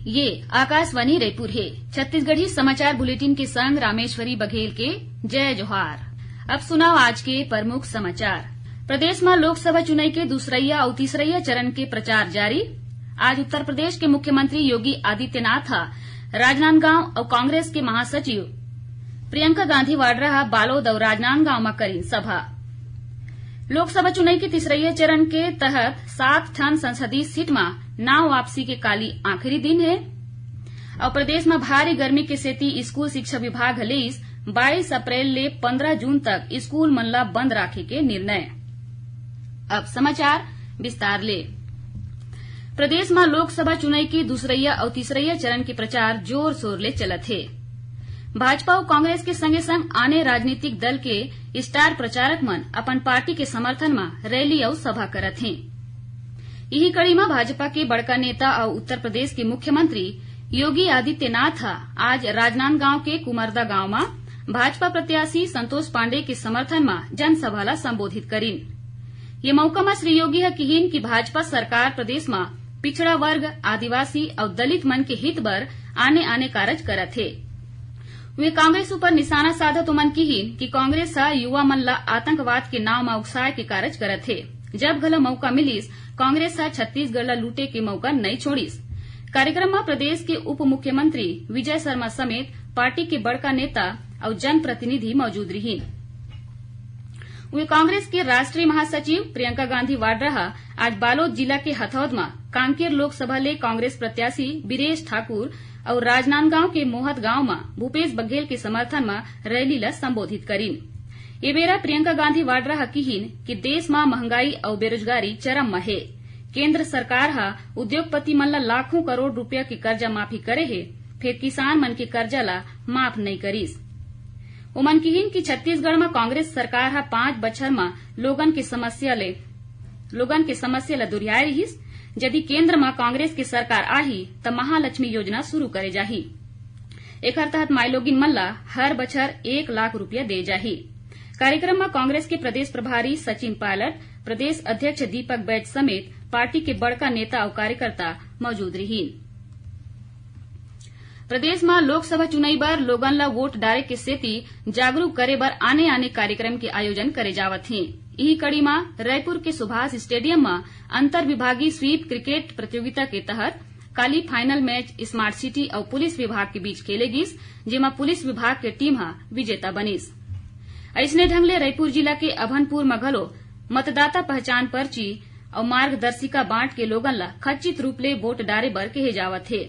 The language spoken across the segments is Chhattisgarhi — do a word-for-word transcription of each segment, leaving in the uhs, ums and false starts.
ये आकाशवाणी रायपुर हे। छत्तीसगढ़ी समाचार बुलेटिन के संग रामेश्वरी बघेल के जय जोहार। अब सुनव आज के प्रमुख समाचार। प्रदेश म लोकसभा चुनाव के दूसरइया अउ तीसरइया चरण के प्रचार जारी। आज उत्तर प्रदेश के मुख्यमंत्री योगी आदित्यनाथ ह राजनांदगांव अउ कांग्रेस के महासचिव प्रियंका गांधी वाड्रा ह बालोद अउ राजनांदगांव म करिन सभा। लोकसभा चुनाव के तीसरइया चरण के तहत सात ठन संसदीय सीट म नाव वापसी के काली आखिरी दिन हे। अउ प्रदेश म भारी गर्मी के सेती स्कूल शिक्षा विभाग ह लेइस बाईस अप्रैल ले पंद्रह जून तक स्कूल मन ला बंद राखे के निर्णय। अब समाचार विस्तार ले। प्रदेश म लोकसभा चुनाव के दूसरइया अउ तीसरइया चरण के प्रचार जोर शोर ले चलत हे। भाजपा अउ कांग्रेस के संगे संग आने राजनीतिक दल के स्टार प्रचारक मन अपन पार्टी के समर्थन म रैली अउ सभा करत हें। इही कड़ी म भाजपा के बड़का नेता अउ उत्तर प्रदेश के मुख्यमंत्री योगी आदित्यनाथ ह आज राजनांदगांव के कुमरदा गांव म भाजपा प्रत्याशी संतोष पांडे के समर्थन म जनसभा ल संबोधित करिन। ये मौका म श्री योगी ह किहिन कि भाजपा सरकार प्रदेश म पिछड़ा वर्ग, आदिवासी अउ दलित मन के हित बर आने-आने कारज करत हे। वे कांग्रेस ऊपर निशाना साधत ओमन किहिन कि कांग्रेस ह युवा मन ल आतंकवाद के नाव म उकसाय के कारज करत हे। जब घलो मौका मिलिस, कांग्रेस ह छत्तीसगढ़ ल लूटे के मौका नइ छोड़िस। कार्यक्रम म प्रदेश के उप मुख्यमंत्री विजय शर्मा समेत पार्टी के बड़का नेता अउ जनप्रतिनिधि मौजूद रिहिन। उहें, कांग्रेस के राष्ट्रीय महासचिव प्रियंका गांधी वाड्रा ह आज बालोद जिला के हथौद म कांकेर लोकसभा ले कांग्रेस प्रत्याशी बीरेश ठाकुर अउ राजनांदगांव के मोहत गांव म भूपेश बघेल के समर्थन म रैली ल संबोधित करिन। ये बेरा प्रियंका गांधी वाड्रा ह किहिन कि देश म महंगाई अउ बेरोजगारी चरम म हे। केंद्र सरकार ह उद्योगपति मन ल लाखों करोड़ रुपया के कर्जा माफी करे हे, फेर किसान मन के कर्जा ल माफ नइ करिस। ओमन किहिन कि छत्तीसगढ़ म कांग्रेस सरकार ह पांच बछर म लोगन के समस्या ले, लोगन के समस्या ल दुरिहाए रिहिस। यदि केंद्र म कांग्रेस के सरकार आही, त महालक्ष्मी योजना शुरू करे जाही। एखर तहत माईलोगिन मन ल हर बछर एक लाख रुपया दे जाही। कार्यक्रम म कांग्रेस के प्रदेश प्रभारी सचिन पायलट, प्रदेश अध्यक्ष दीपक बैज समेत पार्टी के बड़का नेता अउ कार्यकर्ता मौजूद रिहिन। प्रदेश म लोकसभा चुनाव बर लोगन ल वोट डारे के सेती जागरूक करे बर आने-आने कार्यक्रम के आयोजन करे जावत हे। इही कड़ी म रायपुर के सुभाष स्टेडियम म अंतर विभागीय स्वीप क्रिकेट प्रतियोगिता के तहत काली फाइनल मैच स्मार्ट सिटी अउ पुलिस विभाग के बीच खेले गिस, जेमा पुलिस विभाग के टीम ह विजेता बनिस। अइसने ढंग ले रायपुर जिला के अभनपुर म घलो मतदाता पहचान पर्ची अउ मार्गदर्शिका बांट के लोगन ल खचित रूप ले वोट डारे बर कहे जावत हे।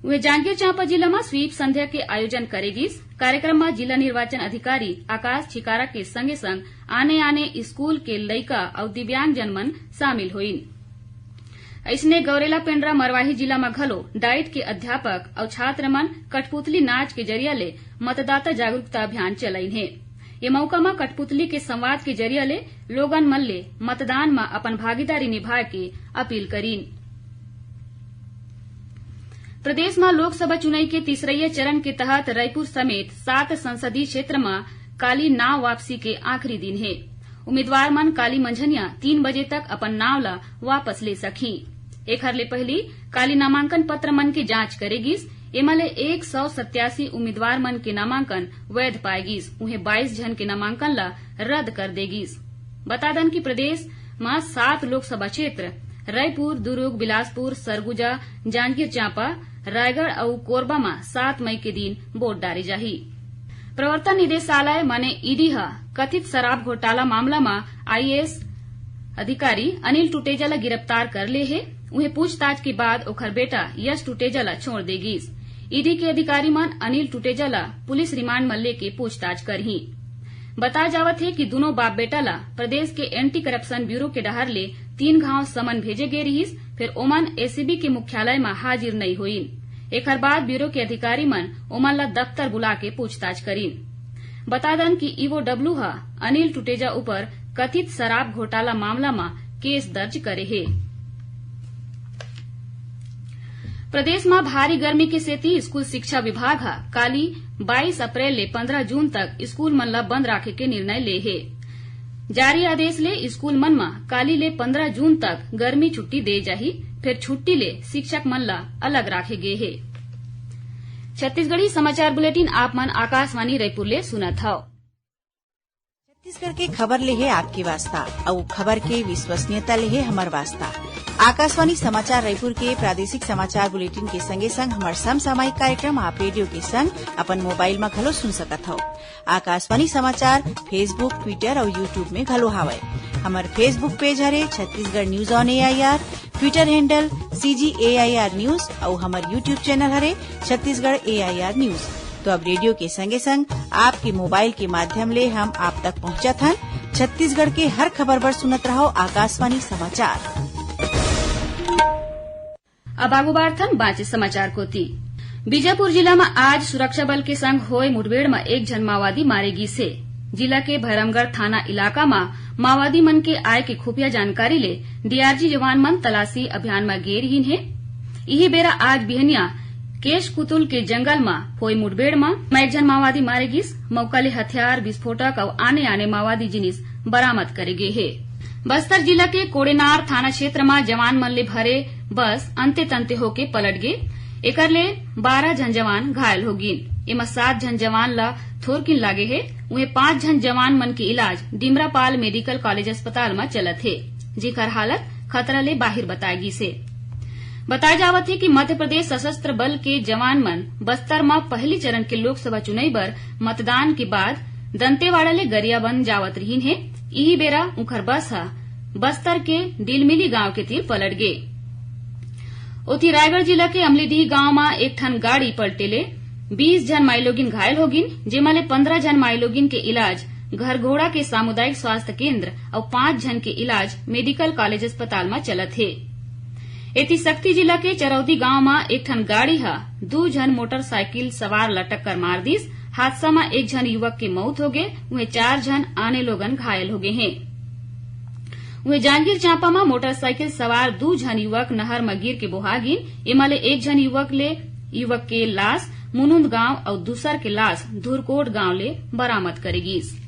उहें, जांजगीर चांपा जिला म स्वीप संध्या के आयोजन करे गिस। कार्यक्रम म जिला निर्वाचन अधिकारी आकाश छिकारा के संगे संग आने-आने स्कूल के लइका अउ दिव्यांगजन मन शामिल होइन। अइसने गौरेला पेंड्रा मरवाही जिला म घलो डाइट के अध्यापक अउ छात्र मन कठपुतली नाच के जरिया ले मतदाता जागरूकता अभियान चलाइन हे। ये मौका म कठपुतली के संवाद के जरिया ले लोगन मन ले मतदान म अपन भागीदारी निभाए के अपील करीन। प्रदेश म लोकसभा चुनाव के तीसरइया चरण के तहत रायपुर समेत सात संसदीय क्षेत्र म काली नाव वापसी के आखिरी दिन हे। उम्मीदवार मन काली मंझनिया तीन बजे तक अपन नाव ल वापस ले सकही। एखर ले पहिली काली नामांकन पत्र मन के जांच करे गिस। एमा ले एक सौ सत्यासी उम्मीदवार मन के नामांकन वैध पाए गिस, उहें बाईस झन के नामांकन ल रद्द कर दे गिस। बता दन कि प्रदेश म सात लोकसभा क्षेत्र, रायपुर, दुर्ग, बिलासपुर, सरगुजा, जांजगीर चांपा, रायगढ़ अउ कोरबा म सात मई के दिन वोट डारे जाही। प्रवर्तन निदेशालय माने ईडी ह कथित शराब घोटाला मामला म आईएएस अधिकारी अनिल टुटेजा ल गिरफ्तार कर ले हे। उहें, पूछताछ के बाद ओखर बेटा यश टुटेजा ल छोड़ दे गिस। ईडी के अधिकारी मन अनिल टुटेजा ल पुलिस रिमांड म लेके पूछताछ करही। बताय जावत हे कि दुनों बाप बेटा ल प्रदेश के एंटी करप्शन ब्यूरो के डहार ले तीन घांव समन भेजे गे रिहिस, फेर ओमन एसीबी के मुख्यालय म हाजिर नइ होइन। एखर बाद ब्यूरो के अधिकारी मन ओमन ल दफ्तर बुला के पूछताछ करिन। बता दन कि ईओडब्ल्यू ह अनिल टुटेजा ऊपर कथित शराब घोटाला मामला म केस दर्ज करे हे। प्रदेश म भारी गर्मी के सेती स्कूल शिक्षा विभाग ह काली बाईस अप्रैल ले पंद्रह जून तक स्कूल मन ल बंद राखे के निर्णय ले हे। जारी आदेश ले स्कूल मन म काली ले पंद्रह जून तक गर्मी छुट्टी दे जाही, फेर छुट्टी ले शिक्षक मन ला अलग राखे गे हे। छत्तीसगढ़ी समाचार बुलेटिन आप मन आकाशवाणी रायपुर ले सुनत हव। छत्तीसगढ़ के खबर ले हे आपके वास्ता, अउ खबर के विश्वसनीयता ले हे हमर वास्ता। आकाशवाणी समाचार रायपुर के प्रादेशिक समाचार बुलेटिन के संगे संग हमर समसामयिक कार्यक्रम आप रेडियो के संग अपन मोबाइल म घलो सुन सकत हव। आकाशवाणी समाचार Facebook, Twitter अउ YouTube में घलो हावय। हमर Facebook पेज हरे Chhattisgarh news on AIR, Twitter handle CG AIR news अउ हमर YouTube चैनल हरे छत्तीसगढ़ एआईआर न्यूज। तो अब रेडियो के संगे संग आपके मोबाइल के माध्यम ले हम आप तक पहुंचत हन। छत्तीसगढ़ के हर खबर बर सुनत रहव आकाशवाणी समाचार। अब आगू बाढ़थन बांचे समाचार कोति। बीजापुर जिला म आज सुरक्षा बल के संग होय मुठभेड़ म एक झन माओवादी मारे गिस हे। जिला के भैरमगढ़ थाना इलाका म माओवादी मन के आय के खुफिया जानकारी ले डीआरजी जवान मन तलाशी अभियान म गे रिहिन हे। इही बेरा आज बिहनिया केशकुतुल के जंगल म होय मुठभेड़ म, म एक झन माओवादी मारे गिस। मौका ले हथियार, विस्फोटक अउ आने-आने माओवादी जिनिस बरामद करे गे हे। बस्तर जिला के कोड़ेनार थाना क्षेत्र म जवान मन ले भरे बस अंते-तंते होके पलट गे। एकर ले बारह झन जवान घायल हो गिन। एमा सात झन जवान ल थोरकिन लागे हे। उहें, पांच झन जवान मन के इलाज डिमरापाल मेडिकल कॉलेज अस्पताल म चलत हे, जेकर हालत खतरा ले बाहिर बताय गिस हे। बताय जावत हे कि मध्य प्रदेश सशस्त्र बल के जवान मन बस्तर म पहली चरण के लोकसभा चुनई बर मतदान के बाद दंतेवाड़ा ले गरियाबंद जावत रिहिन हे। इही बेरा उंखर बस ह बस्तर के डिलमिली गांव के तीर पलट गे। ओती, रायगढ़ जिला के अमलीडीह गांव म एक ठन गाड़ी पलटे ले बीस झन माईलोगिन घायल हो गिन, जेमा ले पंद्रह झन माईलोगिन के इलाज घरघोड़ा के सामुदायिक स्वास्थ्य केंद्र अउ पांच झन के इलाज मेडिकल कॉलेज अस्पताल म चलत हे। एती, सक्ती जिला के चरौदी गांव म एक ठन गाड़ी ह दू झन मोटरसाइकिल सवार ल टक्कर मार दिस। हादसा म एक झन युवक के मौत हो गे, उहें चार झन आने लोगन घायल हो गे हें। उहें, जांजगीर चांपा म मोटरसाइकिल सवार दू झन युवक नहर म गिर के बोहा गिन। एमा ले एक झन युवक ले, युवक के लाश मुनुंद गांव अउ दूसर के लाश धुरकोट गांव ले बरामद करे गिस।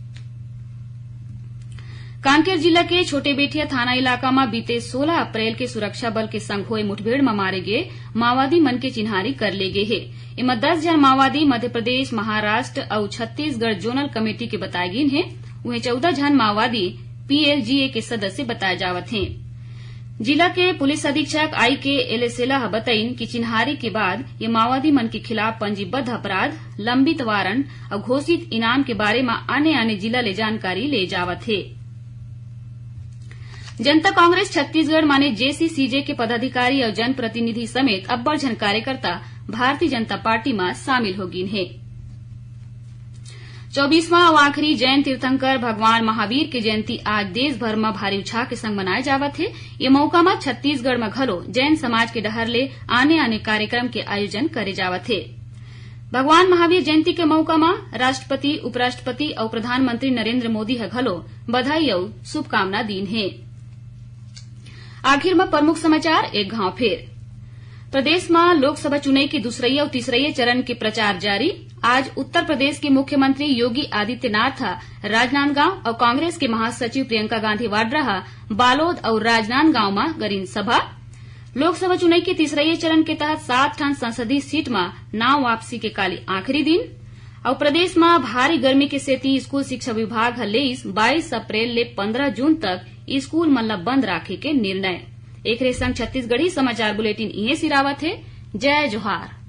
कांकेर जिला के छोटे बेठिया थाना इलाका म बीते सोलह अप्रैल के सुरक्षा बल के संग होए मुठभेड़ म मारे गे माओवादी मन के चिन्हारी कर ले गे हे। एमा दस झन माओवादी मध्य प्रदेश, महाराष्ट्र अउ छत्तीसगढ़ जोनल कमेटी के बताय गिन हे। उहें, चौदह झन माओवादी पीएलजीए के सदस्य बताय जावत हें। जिला के पुलिस अधीक्षक आई के एलेसेला ह बतइन कि चिन्हारी के बाद ये माओवादी मन के खिलाफ पंजीबद्ध अपराध, लंबित वारंट अउ घोषित इनाम के बारे म आने-आने जिला ले जानकारी ले जावत हे। जनता कांग्रेस छत्तीसगढ़ माने जेसीसीजे के पदाधिकारी अउ जनप्रतिनिधि समेत अब्बड़ झन कार्यकर्ता भारतीय जनता पार्टी म शामिल हो गिन हे। चौबीसवां अउ आखिरी जैन तीर्थंकर भगवान महावीर के जयंती आज देश भर म भारी उत्साह के संग मनाए जावत हे। ये मौका म छत्तीसगढ़ म घलो जैन समाज के डहर ले आने-आने कार्यक्रम के आयोजन करे जावत हे। भगवान महावीर जयंती के मौका म राष्ट्रपति, उपराष्ट्रपति अउ प्रधानमंत्री नरेंद्र मोदी ह घलो बधाई अउ शुभकामना दीन हे। आखिर म प्रमुख समाचार एक घांव फेर। प्रदेश म लोकसभा चुनई के दूसरइया अउ तीसरइया चरण के प्रचार जारी। आज उत्तर प्रदेश के मुख्यमंत्री योगी आदित्यनाथ ह राजनांदगांव अउ कांग्रेस के महासचिव प्रियंका गांधी वाड्रा ह बालोद अउ राजनांदगांव म करिन सभा। लोकसभा चुनई के तीसरइया चरण के तहत सात ठन संसदीय सीट म नांव वापसी के काली आखिरी दिन। अउ प्रदेश म भारी गर्मी के सेती स्कूल शिक्षा विभाग ह लेइस बाईस अप्रैल ले पंद्रह जून तक स्कूल मन ल बंद राखे के निर्णय। एकरे संग छत्तीसगढ़ी समाचार बुलेटिन इहें सिरावत हे। जय जोहार।